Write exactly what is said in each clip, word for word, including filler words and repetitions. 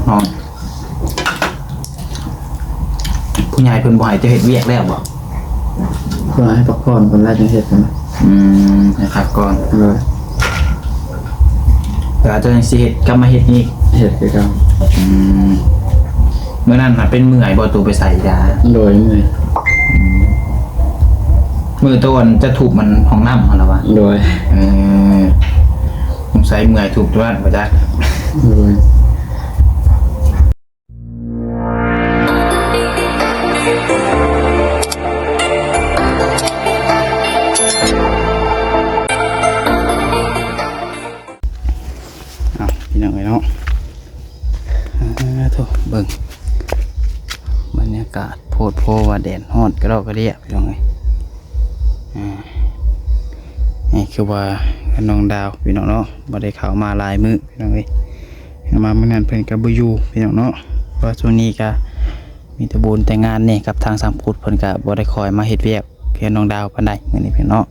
นอน ผู้ใหญ่เพิ่นบ่ให้เจ้าเฮ็ดเวียกแล้วบ่? เพิ่นให้พักผ่อน เพิ่นแล้วจังเฮ็ดนะ อืม ให้พักก่อน โดย แต่อาจจะยังสิเฮ็ด กลับมาเฮ็ดอีก เฮ็ดคือเก่า อืม มื้อนั้นน่ะเป็นเมื่อยบ่ ตูไปใส่ยา โดย เมื่อย อืม มื้อต้นจะทุบมันห้องน้ำหั่นล่ะวะ โดย เออ สงสัยเมื่อยทุบตัวนั้นบ่จ๊ะ โดย อ้าว พี่น้องเอ้ยเนาะ อ่า โถ่ เบิ่ง บรรยากาศโพดโพว่าแดดฮ้อนกระดอกกระเดี้ย พี่น้องเอ้ย อ่า นี่คือว่าน้องดาว พี่น้องเนาะ บ่ได้เข้ามาหลายมื้อ พี่น้องเอ้ย มามื้อนั้นเพิ่นก็บ่อยู่ พี่น้องเนาะ เพราะช่วงนี้ก็มีแต่บุญแต่งานนี่ กับทางสังพุทธ เพิ่นก็บ่ได้คอยมาเฮ็ดเวียก เพื่อนน้องดาวปานใดมื้อนี้พี่น้องเนาะ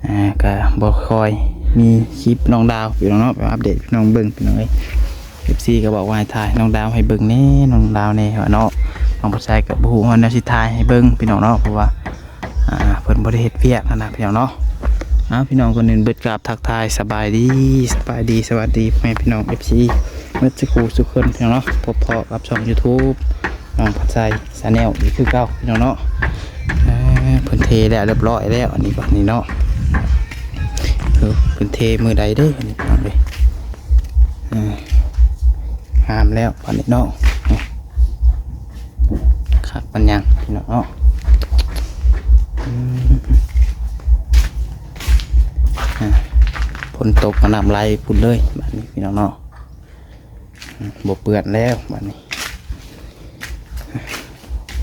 อ่า ก็บ่ค่อยมีคลิปน้องดาวพี่น้องเนาะ ไปอัปเดตพี่น้องเบิ่งพี่น้องเอ้ย เอฟซี ก็บอกว่าให้ถ่ายน้องดาวให้เบิ่งแหน่ น้องดาวแหน่ว่าเนาะ น้องผู้ชายก็บ่ฮู้ว่าแนวสิถ่ายให้เบิ่งพี่น้องเนาะ เพราะว่า อ่า เพิ่นบ่ได้เฮ็ดเวียกหั้นนะพี่น้องเนาะ อ่า พี่น้องคนอื่นเบิดกราบทักทายสบายดี สบายดี สวัสดีพ่อแม่พี่น้อง เอฟซี เบิดสุขุสุขคนพี่น้องเนาะ พบพ้อกับช่อง YouTube น้องพัดไซ Channel อีกคือเก่าพี่น้องเนาะ อ่า เพิ่นเทแล้วเรียบร้อยแล้ว อันนี้บัดนี้เนาะ เออ เพิ่นเทมื้อใดเด้ อันนี้พี่น้องเด้ อ่า งามแล้วบัดนี้เนาะ คักปานหยังพี่น้องเนาะ อืม อ่า ฝนตกก็น้ำไหลพุ้นเลยบัดนี้พี่น้องเนาะ บ่เปื้อนแล้วบัดนี้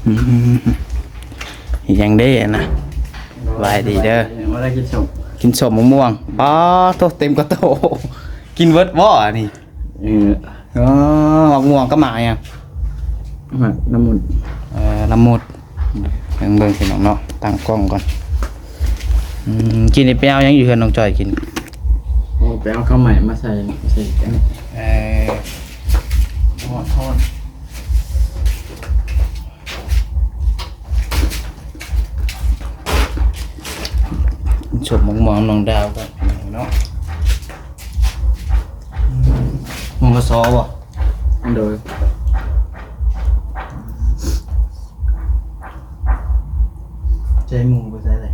อืม อีหยังเด้นะ สบายดีเด้อ ว่าได้กินส้ม กินส้มมะม่วง ป๊าดโธ่ เต็มกระโต กินเบิดบ่อันนี้ เออ อ๋อ มะม่วงกับหมากหยัง หมากละมุด เออ ละมุด เบิ่งๆ พี่น้องเนาะ ตั้งกล้องก่อน อืม กินนี่ไปเอาหยังอยู่เฮือนน้องจ้อยกิน โอ้ ไปเอาข้าวใหม่มาใส่ ใส่กัน เออ ทอด ทอด ส้มมะม่วงน้องดาวก็เนาะ มองกระซอบ่ โดย ใจหมูไปใส่เลย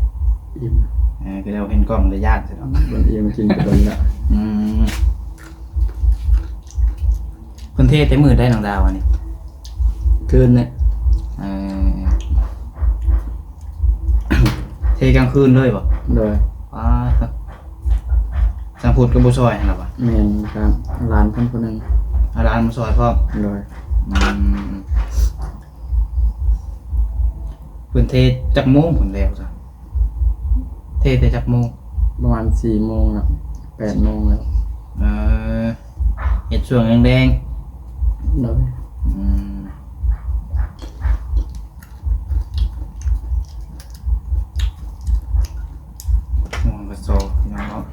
อิ่ม เออ ก็เดี๋ยวเห็นกล้องเลยย่านซะเนาะ มันอิ่มกินไปโดนละ อืม เพิ่นเทแต่มื้อใดน้องดาวอันนี้ คืนเนี่ย เออ เทกลางคืนเลยบ่ โดย อ่า สังพุทธก็บ่ซอยหั่นล่ะวะ แม่นครับ หลานเพิ่นผู้หนึ่ง อ่า หลานมาซอยพร้อม โดย อืม เพิ่นเทจักโมงเพิ่นแล้วซะ เทแต่จักโมง ประมาณสี่โมงครับ แปดโมงแล้ว เออ เฮ็ดช่วงแดงๆ โดย อืม ม่วงกระซอกพี่น้องเนาะ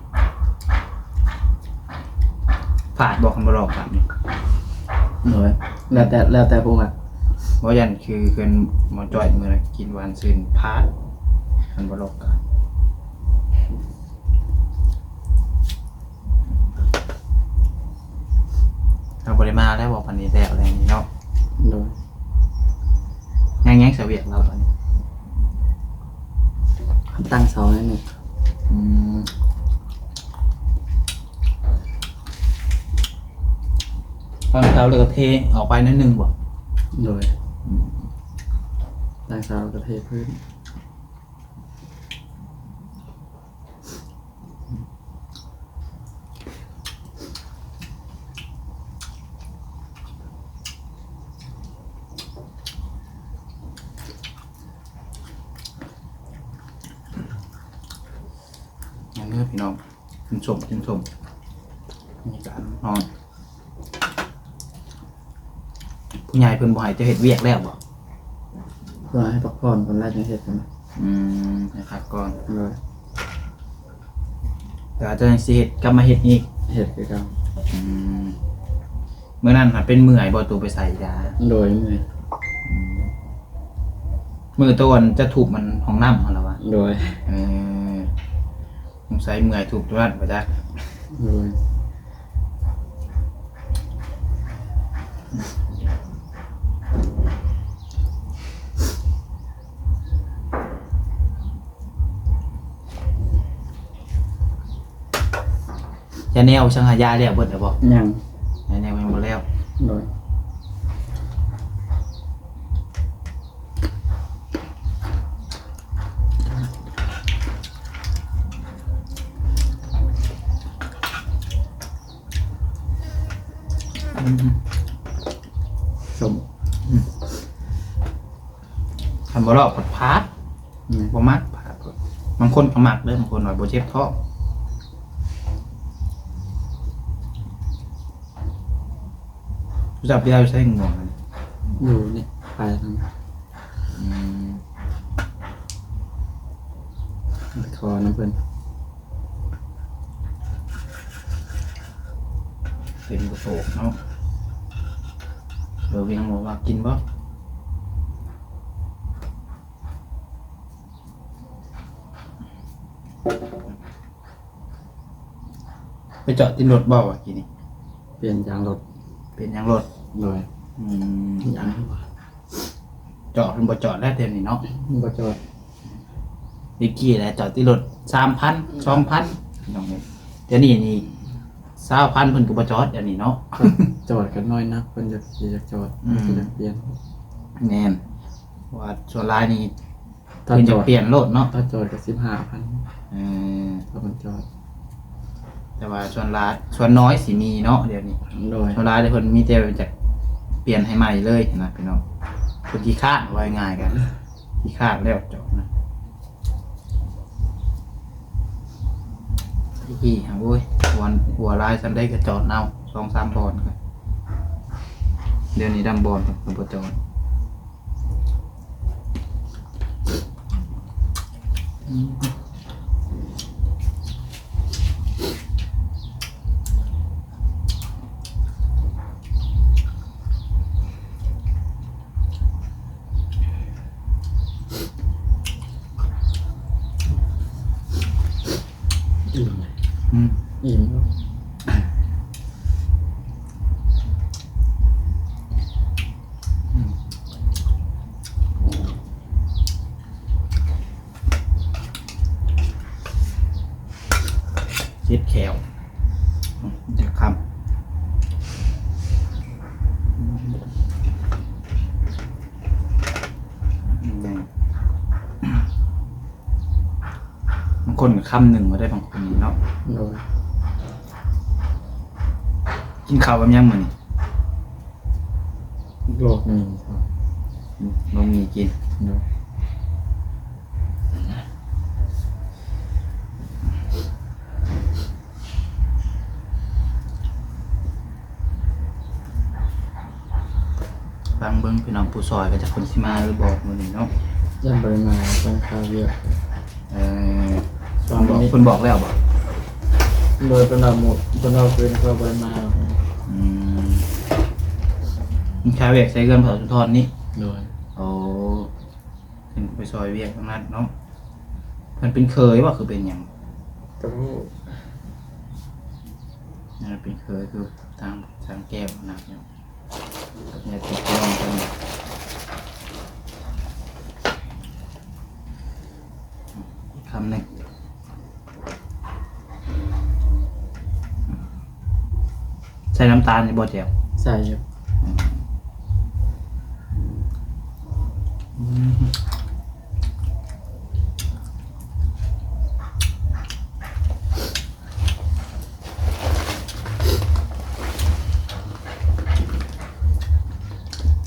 พลาดบ่คันบ่ลอกกันนี่ โดย แล้วแต่ แล้วแต่ผู้มัก บ่ย่านคือเพิ่นหมอจ้อยมื้อนั้นกินหวานซื่นพลาด คันบ่ลอกกัน เราบ่ได้มาแล้วบ่ ปานนี้แล้วอะไรนี่เนาะ โดย ยัง ยังเสวียกเราตอนนี้ ตั้งเสานั่นนี่ อืม ตั้งเสาแล้วก็เทออกไปนิดนึงบ่ โดย อืม ตั้งเสาแล้วก็เทพื้น อย่างนี้พี่น้อง กินส้ม กินส้ม บรรยากาศนอน ผู้ใหญ่เพิ่นบ่ให้เจ้าเฮ็ดเวียกแล้วบ่ เพิ่นให้พักผ่อน เพิ่นแล้วจังเฮ็ดนะ อืม ให้พักก่อน โดย แต่อาจจะยังสิเฮ็ด กลับมาเฮ็ดอีก เฮ็ดคือเก่า อืม มื้อนั้นน่ะเป็นเมื่อยบ่ ตูไปใส่ยา โดยเมื่อย อืม มื้อตอนจะทุบมันห้องน้ำหั่นล่ะวะ โดย เออ สงสัยเมื่อยทุบตัวนั้นบ่จ๊ะ โดย ยาแนวสังหายาแล้วเบิดแล้วบ่ ยัง ยาแนวยังบ่แล้ว โดย อืม ส้ม อืม คันบ่ลอกผัดผัด อืม บ่มักผัด บางคนก็มักเด้อ บางคนว่าบ่เจ็บท้อง รู้จักพี่ดาวอยู่ไสง่วงอันนี้ อยู่นี่ ไปทาง อืม ไปขอน้ำเพิ่น เป็นกระโปกเนาะ เดี๋ยวเวียงบอกว่ากินบ่ ไปจอดที่รถบ่วะกี้นี่ เปลี่ยนยางรถ เปลี่ยนยางรถ โดย อืม ยาง จอดเพิ่นบ่จอดแล้วเดี๋ยวนี้เนาะ บ่จอด ตะกี้แหละจอดที่รถ สามพัน สองพัน น้องเอ้ย เดี๋ยวนี้นี่ ซาวพัน เพิ่นก็บ่จอดเดี๋ยวนี้เนาะ จอดกันน้อยนัก เพิ่นอยากสิอยากจอด อืม เพิ่นก็อยากเปลี่ยน แม่น เพราะว่าส่วนหลายนี่ ถ้า เพิ่น จ จะ อด เปลี่ยนโลดเนาะ ถ้าจอดก็สิบห้าพัน เออ ถ้าเพิ่นจอด แต่ว่าส่วนหลาย ส่วนน้อยสิมีเนาะเดี๋ยวนี้ โดย ส่วนหลายเดี๋ยวเพิ่นมีแต่จะเปลี่ยนให้ใหม่เลยนะพี่น้อง เพิ่นขี้คร้านว่าง่ายๆกัน ขี้คร้านแล้วจอดนะ ขี้หาโอ้ย หัว หัวลายซำใดก็จอดเอา สองสามบ่อนก็ เดี๋ยวนี้ดำบ่อนก็บ่จอด อืม อิ่ม อืม อิ่มแล้ว อืม เจ็บแขว อืม เดี๋ยวคำ อืม บางคนก็คำหนึ่งก็ได้ บางคนนี่เนาะ โดย กินข้าวกับหยังมื้อนี้ ลวกหมี่ครับ ลวกหมี่กิน โดย ฟังเบิ่งพี่น้องผู้ซอยก็จะคนสิมาหรือบอกมื้อนี้เนาะ ยังบ่ได้มา ตั้งค่าเวียก เออ ตอนนี้ เพิ่นบอก เพิ่นบอกแล้วบ่ โดยเพิ่นเอาหมด เพิ่นเอาคืน เพิ่นบ่ได้มา อืม มันค่าเวียกใส่เงินพระสุนทรนี่ โดย โอ้ เพิ่นไปซอยเวียกทางนั้นเนาะ เพิ่นเป็นเขยบ่คือเป็นหยัง ก็มี นั่นเป็นเขยคือทาง ทางแก้วนะเนาะ เนี่ยติดน้องกัน อีกคำหนึ่ง ใส่น้ำตาลอยู่บ่แจ่ว ใส่อยู่ อืม อืม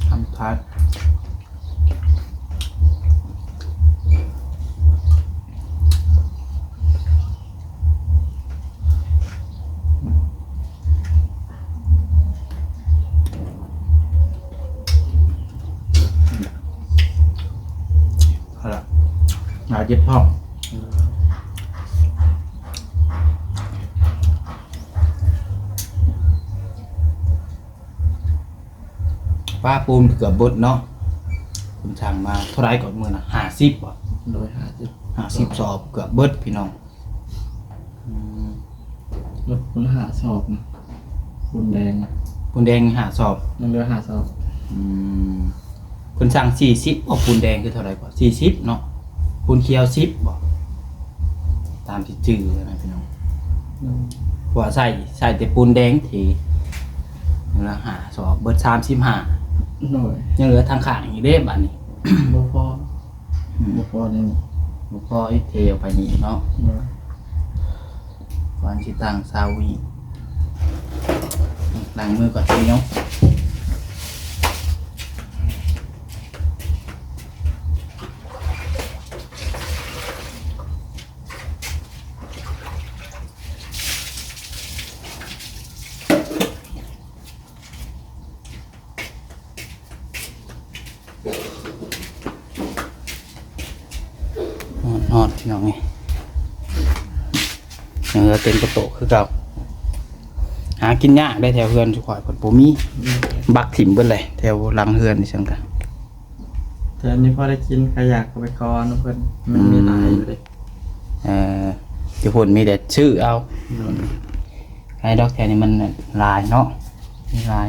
ทำทาด เอาละ หาเจ็บท้อง อืม อืม ป้าปูนเกือบเบิดเนาะ เพิ่นสั่งมาเท่าไหร่ก่อนมื้อน่ะ ห้าสิบ บ่ โดย ห้าสิบ ห้าสิบสอบเกือบเบิดพี่น้อง อืม รถปูนห้าสอบนะ ปูนแดง ปูนแดงห้าสอบ ยังเหลือห้าสอบ อืม เพิ่นสั่ง สี่สิบ บ่ ปูนแดงคือเท่าไหร่ก่อน สี่สิบ เนาะ ปูนเขียว สิบ บ่ ตามที่จื่อนะพี่น้อง อืม เพราะว่าใส่ ใส่แต่ปูนแดงเท ละห้าสอบ เบิด สามสิบห้า โดย ยังเหลือทางข้างอีกเด้บัดนี้ บ่พอ อืม บ่พอนี่ บ่พออีก เทออกไปนี่เนาะ โดย ก่อนสิตั้งเสาอีก ล้างมือก่อนพี่น้อง ฮอดๆ พี่น้องนี่ ยังเหลือเต็มกระโตะคือเก่า หากินยากได้แถวเฮือนสุข่อยเพิ่นบ่มี บักถิ่มเบิดเลย แถวหลังเฮือนนี่ซั่นกะ แต่อันนี้พอได้กิน ใครอยากก็ไปขอน้ำเพิ่น มันมีหลายอยู่เด้ เอ่อ อยู่พุ่นมีแต่ซื้อเอา อืม ไอ้ดอกแถวนี้มันหลายเนาะ มีหลาย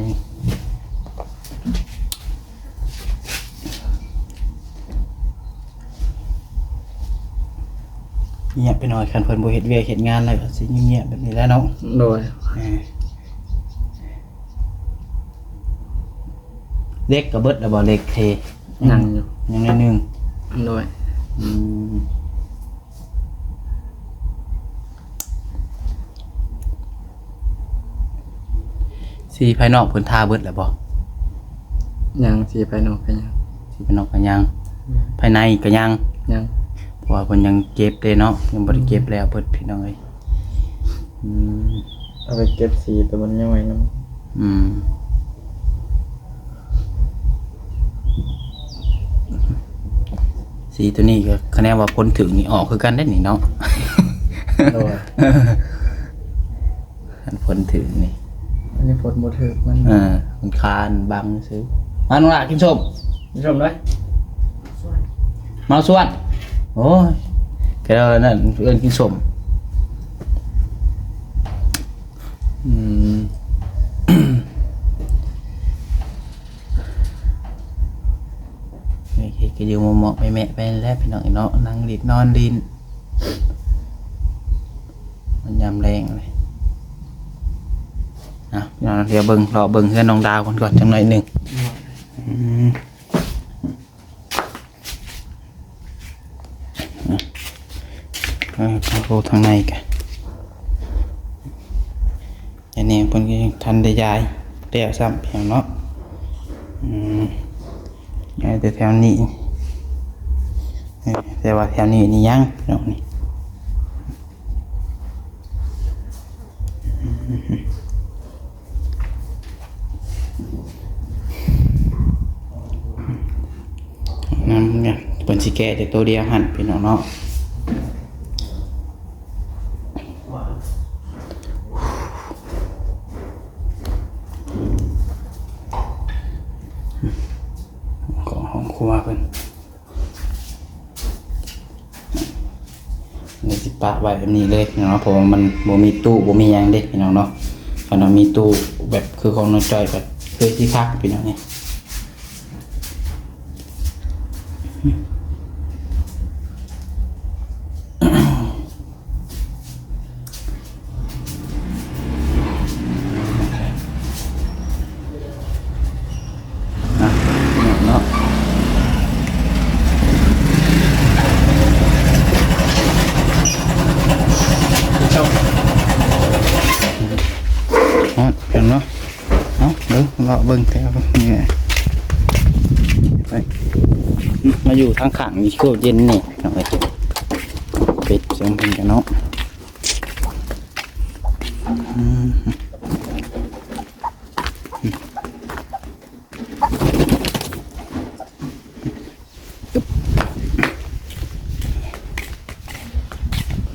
เงียบไปหน่อย คันเพิ่นบ่เฮ็ดเวียกเฮ็ดงานแล้วก็สิเงียบๆ แบบนี้แหละเนาะ โดย เออ เหล็กก็เบิดแล้วบ่ เหล็กเท ยังอยู่ ยังน้อยหนึ่ง โดย อืม สีภายนอกเพิ่นทาเบิดแล้วบ่ ยัง สีภายนอกก็ยัง สีภายนอกก็ยัง อืม ภายในก็ยัง ยัง เพราะว่าเพิ่นยังเก็บเด้เนาะ ยังบ่ได้เก็บแล้วเบิดพี่น้องเอ้ย อืม เอาไปเก็บสีตัวมันย่อยนำ อืม สีตัวนี้ก็คะแนนว่าพ้นถึงนี่ออกคือกันได้นี่เนาะ โดย อันพ้นถึงนี่ อันนี้พ้นบ่ถึงมัน เออ มันคานบังซื้อ มาน้องหลากินส้ม กินส้มด้วย มาส่วน โอ้ย แกนั่นเอิ้นกินส้ม อืม นี่ก็อยู่เหมาะๆ แมะๆ ไปแล้วพี่น้องเนาะ นั่งหลิดนอนหลิน มันยามแลงเลย นะพี่น้อง เดี๋ยวเบิ่ง รอเบิ่งเฮือนน้องดาวก่อน ก่อนจังหน่อยหนึ่ง อืม อ่ะ เอาเข้าทางในกัน อันนี้เพิ่นก็ยังทันได้ย้ายแล้วซ้ำเพียงเนาะ อืม ย้ายแต่แถวนี้ เออ แต่ว่าแถวนี้นี่ยังเนาะนี่ นั่นไง เพิ่นสิแกะแต่ตัวเดียวหั่นพี่น้องเนาะ ของห้องครัวเพิ่น นี่สิปะไว้แบบนี้เลยเนาะ เพราะว่ามันบ่มีตู้บ่มีหยังเด้พี่น้องเนาะ คันว่ามีตู้แบบคือของน้องจ้อยก็คือสิคักพี่น้องนี่ อ่ะ เนาะ ฮอดกันเนาะ เอ้า เดี๋ยวเลาะเบิ่งแถวนี่แหละ ไป มาอยู่ทางข้างนี่โคตรเย็นนี่ เอาไป ปิดเสียงเพลงกันเนาะ อืม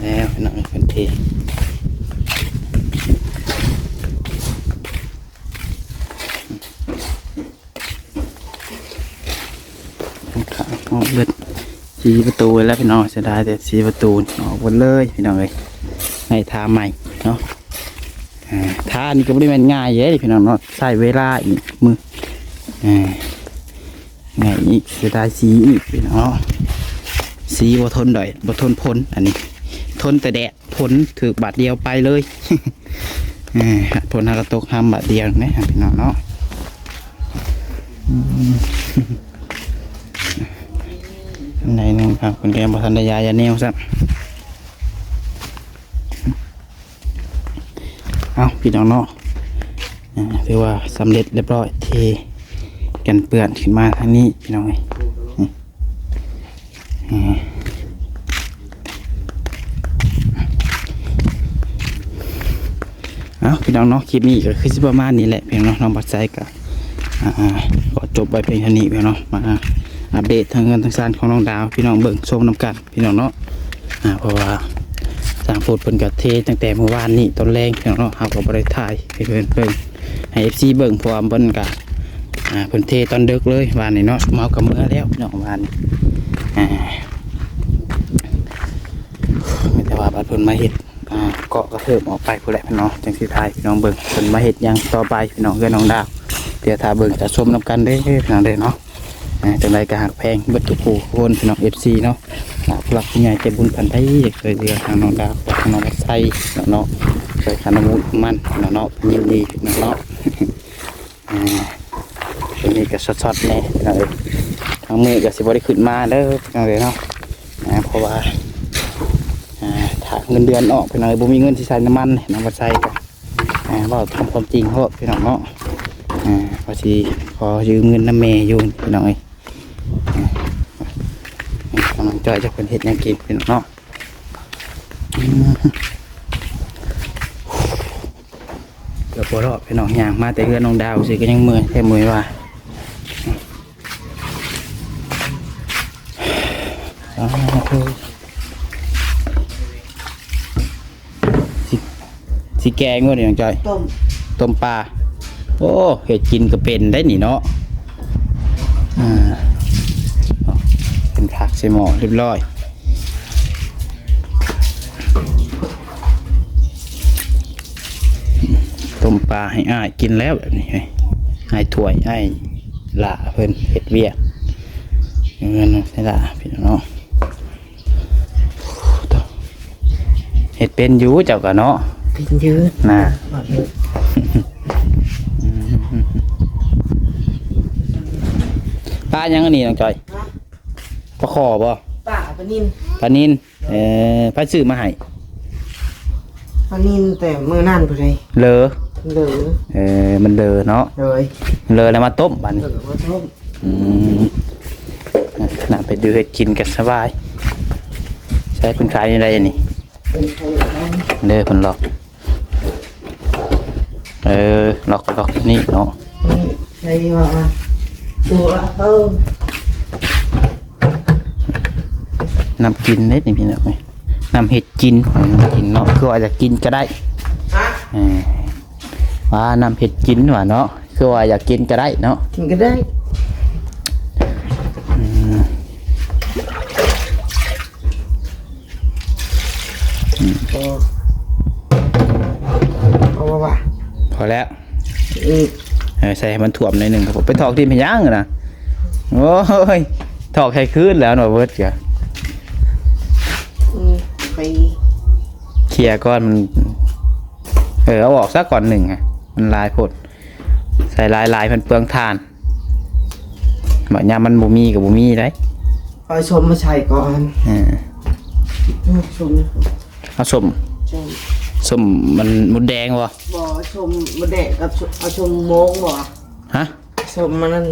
แล้วพี่น้อง เป็นเท เ ออกเบิดสี่ประตูแล้วพี่น้อง เสียดายแต่สี่ประตูออกหมดเลยพี่น้องเอ้ย ให้ทาใหม่เนาะ อ่า ทานี่ก็บ่ได้แม่นง่ายเด้พี่น้องเนาะ ใช้เวลาอีกมื้อ อ่า ง่ายอีก เสียดายสีอีกพี่น้องเนาะ สีบ่ทนดอย บ่ทนฝน อันนี้ ทนแต่แดด ฝนถืกบาดเดียวไปเลย เออ ฝนหากระตกห้ามบาดเดียวนะพี่น้องเนาะ อืม อันใดหนึ่งครับ คุณแกบอกทันได้ยายาแนวซ้ำ เอาพี่น้องเนาะ อ่า ถือว่าสำเร็จเรียบร้อย เทกันเปื้อนขึ้นมาทางนี้พี่น้องเอ้ย อืม เอาพี่น้องเนาะ คลิปนี้ก็คือสิประมาณนี้แหละพี่น้องเนาะ น้องบัดไซก็ อ่า ขอจบไว้เพียงเท่านี้พี่น้องเนาะ มาอัปเดตทางเงินทางซานของน้องดาว พี่น้องเบิ่งชมนำกันพี่น้องเนาะ อ่า เพราะว่าทางโพสต์เพิ่นก็เทตั้งแต่เมื่อวานนี้ตอนแลงพี่น้องเนาะ เฮาก็บ่ได้ถ่ายให้เพิ่นเบิ่ง ให้ เอฟซี เบิ่ง เพราะว่าเพิ่นก็ อ่า เพิ่นเทตอนดึกเลยวานนี้เนาะ เฮาก็เมือแล้วพี่น้องวานนี้ อ่า แต่ว่าบัดเพิ่นมาเฮ็ด อ่า เกาะกระเทิบออกไปพู้นแหละพี่น้อง จังสิถ่ายพี่น้องเบิ่ง เพิ่นมาเฮ็ดหยังต่อไปพี่น้อง เฮือนน้องดาว เดี๋ยวถ้าเบิ่งถ้าชมนำกันเด้อพี่น้องเด้อเนาะ อ่า จังใดก็ฮักแพงเบิดทุกผู้ทุกคนพี่น้อง เอฟซี เนาะ อ่า ผู้หลักผู้ใหญ่ใจบุญท่านใดอยากช่วยเหลือทางน้องดาว ทางน้องบัดไซเนาะ ช่วยค่าน้ำมันเนาะ เนาะ ยินดีเนาะ อ่า ช่วงนี้ก็ซอดๆแหน่พี่น้องเอ้ย ทางมื้อก็สิบ่ได้ขึ้นมาเด้อพี่น้องเอ้ยเนาะ อ่า เพราะว่า อ่า ถ้าเงินเดือนออกพี่น้องเอ้ย บ่มีเงินสิใส่น้ำมัน น้ำมันใส่ก็ อ่า เว้าตามความจริงโพดพี่น้องเนาะ อ่า ว่าสิขอยืมเงินนำแม่อยู่พี่น้องเอ้ย อ่า กำลังจ่อยจะเพิ่นเฮ็ดหยังกินพี่น้องเนาะ อืม เกือบบ่รอดพี่น้อง ย่างมาแต่เฮือนน้องดาวซื่อก็ยังเมื่อยแท้เมื่อยว่า อ้าว สิ สิแกงบ่นี่น้องจ้อย ต้ม ต้มปลา โอ้ เฮ็ดกินก็เป็นได้นี่เนาะ อ่า เป็นผักใส่หม้อเรียบร้อย ต้มปลาให้อ้ายกินแล้วแบบนี้ อ้ายถ้วย อ้ายหล้าเพิ่นเฮ็ดเวียก เงินใส่หล้าพี่น้อง เฮ็ดเป็นอยู่เจ้าก็เนาะ เป็นอยู่ น่ะ บอกเลย ปลาหยังอันนี้น้องจ้อย ฮะ ปลาข่อบ่ ปลา ปลานิล ปลานิล เออ ไผซื้อมาให้ ปลานิลแต่มื้อนั้นพุ้นเด้ เหลอ เหลอ เออ มันเหลอเนาะ โดย เหลอแล้วมาต้มบัดนี้ เหลอมาต้ม อืม น่าไปดูเฮ็ดกินกันสบาย ใช้เพิ่นขายอยู่ใดอันนี้ เป็นไทยนะ เด้อเพิ่นล็อก เออ ล็อก ล็อกนี่เนาะ นี่ใช่ว่าตัวเออ น้ำกินเด้นี่พี่น้องเอ้ย น้ำเฮ็ดกิน น้ำกินเนาะ คือว่าอยากกินก็ได้ ฮะ เออ ว่าน้ำเฮ็ดกินว่าเนาะ คือว่าอยากกินก็ได้เนาะ กินก็ได้ อืม อืม พอ พอบ่วะ พอแล้ว อืม เออ ใส่ให้มันท่วมหน่อยหนึ่งครับผม ไปถอกดินเฮ็ดหยังนะ โอ้ย ถอกใส่คืนแล้วเนาะเบิดกะ อืม ไป เคลียร์ก่อนมัน เออ เอาออกซะก่อนหนึ่งอะ มันหลายโพด ใส่หลายๆ มันเปลืองถ่าน บัดยามมันบ่มีก็บ่มีได้ เอาส้มมาใส่ก่อน เออ อืม ส้ม เอาส้ม ส้ม ส้มมันมดแดงบ่ บ่ ส้มมดแดงกับส้ม เอาส้มโมงบ่ ฮะ ส้มมันนั่น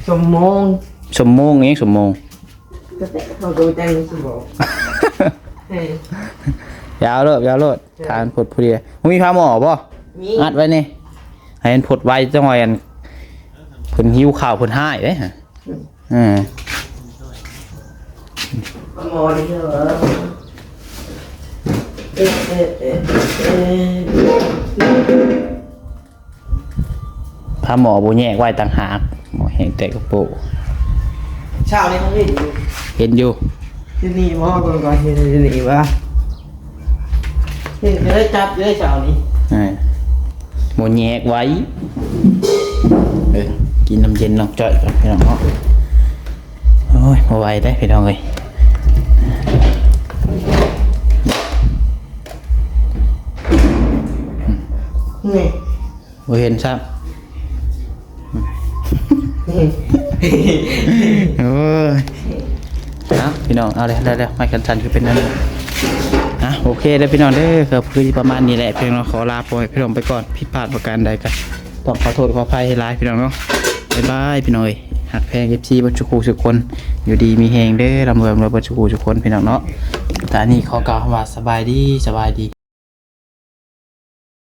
ส้มโมง ส้มโมงเอง ส้มโมง ก็แต่เขาดูจังสิบอก เฮ้ย ยาวโลด ยาวโลด เออ ถ่านโพดผู้เดียว บ่มีผ้าหม้อบ่ มี อัดไว้นี่ ให้มันโพดไวจังหน่อย อัน เพิ่นหิวข้าว เพิ่นฮ้ายเด้ อืม เออ หม้อนี่เหรอ เอ๊ะ เอ๊ะ เอ๊ะ เอ๊ะ ผ้าหม้อบ่แยกไว้ต่างหาก หม้อแห้งแต่กระโปง เช้านี้เขาเห็นอยู่ เห็นอยู่ ที่นี่บ่ เบิ่งก่อน เห็นอยู่นี่บ่ เห็นจะได้จับอยู่ได้เช้านี้ อ่า บ่แยกไว้ เออ กินน้ำเย็นน้องจ้อยก่อนพี่น้องเนาะ โอ้ย บ่ไหวได้พี่น้องเอ้ย นี่ บ่เห็นซ้ำ โอ้ย เอาพี่น้อง เอาเลย ได้แล้ว ไม้คันชันคือเป็นนั่น อ่ะ โอเคเด้อพี่น้องเด้อ ก็คือประมาณนี้แหละ พี่น้อง ขอลาพ่อแม่พี่น้องไปก่อน ผิดพลาดประการใดก็ต้องขอโทษขออภัยให้หลายพี่น้องเนาะ บ๊ายบายพี่น้องเอ้ย ฮักแพง เอฟซี เบิดทุกคู่ทุกคน อยู่ดีมีแฮงเด้อ ร่ำรวยร่ำรวยเบิดทุกคู่ทุกคนพี่น้องเนาะ ตอนนี้ขอกล่าวคำว่าสบายดี สบายดี